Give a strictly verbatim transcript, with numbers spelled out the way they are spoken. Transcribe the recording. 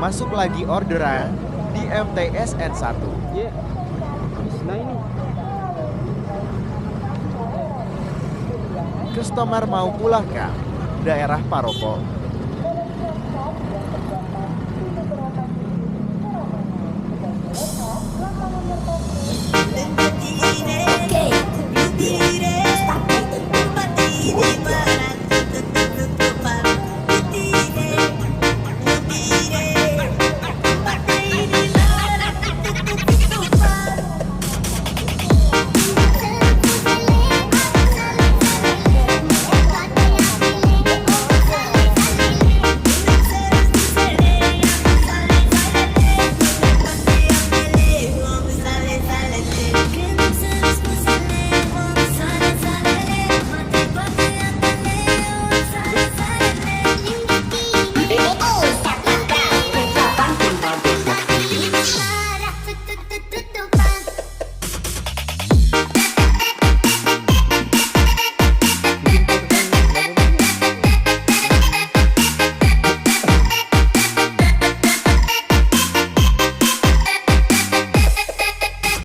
Masuk lagi orderan di M T S N satu. Iya. Habis nah ini. Customer mau pulang ke daerah Paropo.